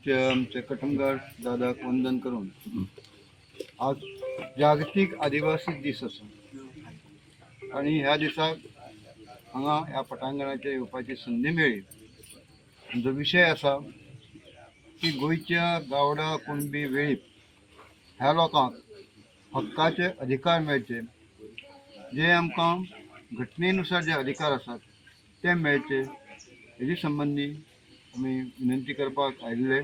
पूज्य आमचे कटमगार दादाक वंदन करून आज जागतीक आदिवासी दीस आसा आनी ह्या दिसाक हांगा ह्या पटांगणाचेर येवपाची संदी मेळ्ळी. आमचो विशय आसा की गोंयच्या गावडा, कुणबी, वेळीप ह्या लोकांक हक्काचे अधिकार मेळचे, जे आमकां घटनेनुसार जे अधिकार आसात ते मेळचे, हेजे संबंदी आमी विनंती करपाक आयिल्ले.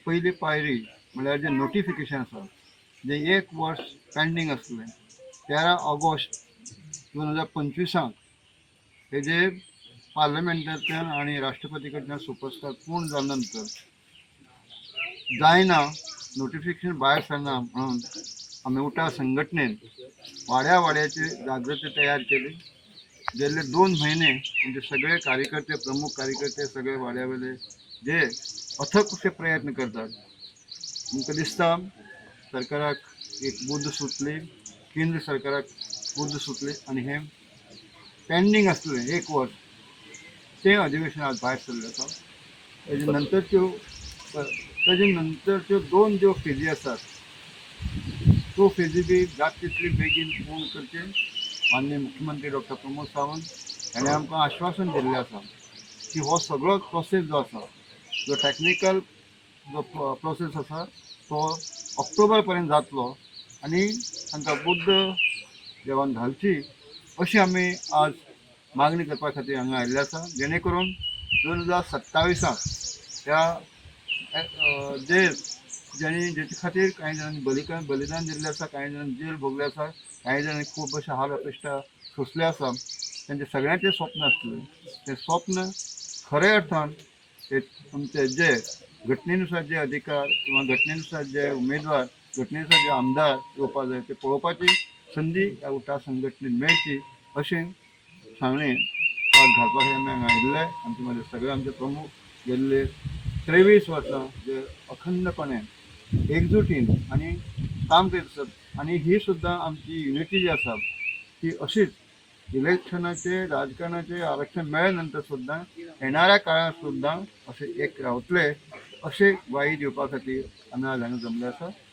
पयली पायरी म्हळ्यार जें नोटिफिकेशन आसा, जें एक वर्स पेंडींग आसलें, 13 ऑगस्ट 2025 क हेजे पार्लमेंटांतल्यान आनी राष्ट्रपती कडल्यान सुपरस्टार पूर्ण जाल्या नंतर जायना, नोटिफिकेशन भायर सरना म्हणून आमी उटा संघटनेन वाड्या वाड्याची जागृती तयार केली. गेल्ले 2 म्हयने म्हणजे सगळे कार्यकर्ते, प्रमुख कार्यकर्ते, सगळे वाड्यावेले जे अथक अशे प्रयत्न करतात. आमकां दिसता सरकाराक एक बुद्द सुटली, केंद्र सरकाराक बुद्द सुटली आनी हें पेंडींग आसलें एक वर्स, तें अधिवेशन आज भायर सरलें आसा. तेजे नंतरच्यो दोन ज्यो फेजी आसात, त्यो फेजी बी जात तितली बेगीन पूर्ण करचे. माननीय मुख्यमंत्री डॉक्टर प्रमोद सावंत हाणें आमकां आश्वासन दिल्लें आसा की हो सगळो प्रोसेस जो आसा, जो टॅक्निकल जो प्रोसेस आसा, तो ऑक्टोबर पर्यंत जातलो आनी तांकां बुद्द देवान घालची अशी आमी आज मागणी करपा खातीर हांगा आयिल्ले आसा, जेणे करून 2027 त ह्या जे ज्यांनी जेचे खातीर कांय जाणांनी बलिदान दिल्लें आसा, कांय जाणांनी जेल भोगले आसा, कांय जाणांनी खूब अशे हाल अपेश्टा सोंसले आसा, तेंचें सगळ्यांचें स्वप्न आसलें, तें स्वप्न खऱ्या अर्थान ते आमचे जे घटनेनुसार जे अधिकार किंवा घटनेनुसार जे उमेदवार, घटनेनुसार जे आमदार येवपा जाय, ते पळोवपाची संदी ह्या उटा संघटनेन मेळची अशें सांगणें आज घालपा खातीर आमी हांगा आयिल्ले. आमचे मदीं सगळे आमचे प्रमुख गेल्ले 23 वर्सां जे अखंडपणे एकजुटीन आनी काम करीत आसात आनी ही सुद्दां आमची युनिटी जी आसा ती अशीच इलेक्शनाचे, राजकारणाचे, आरक्षण मेळ्ळे नंतर सुद्दां येणाऱ्या काळात सुद्दां अशें एक रावतले अशें ग्वाही दिवपा खातीर आमी आज हांगा जमले आसा.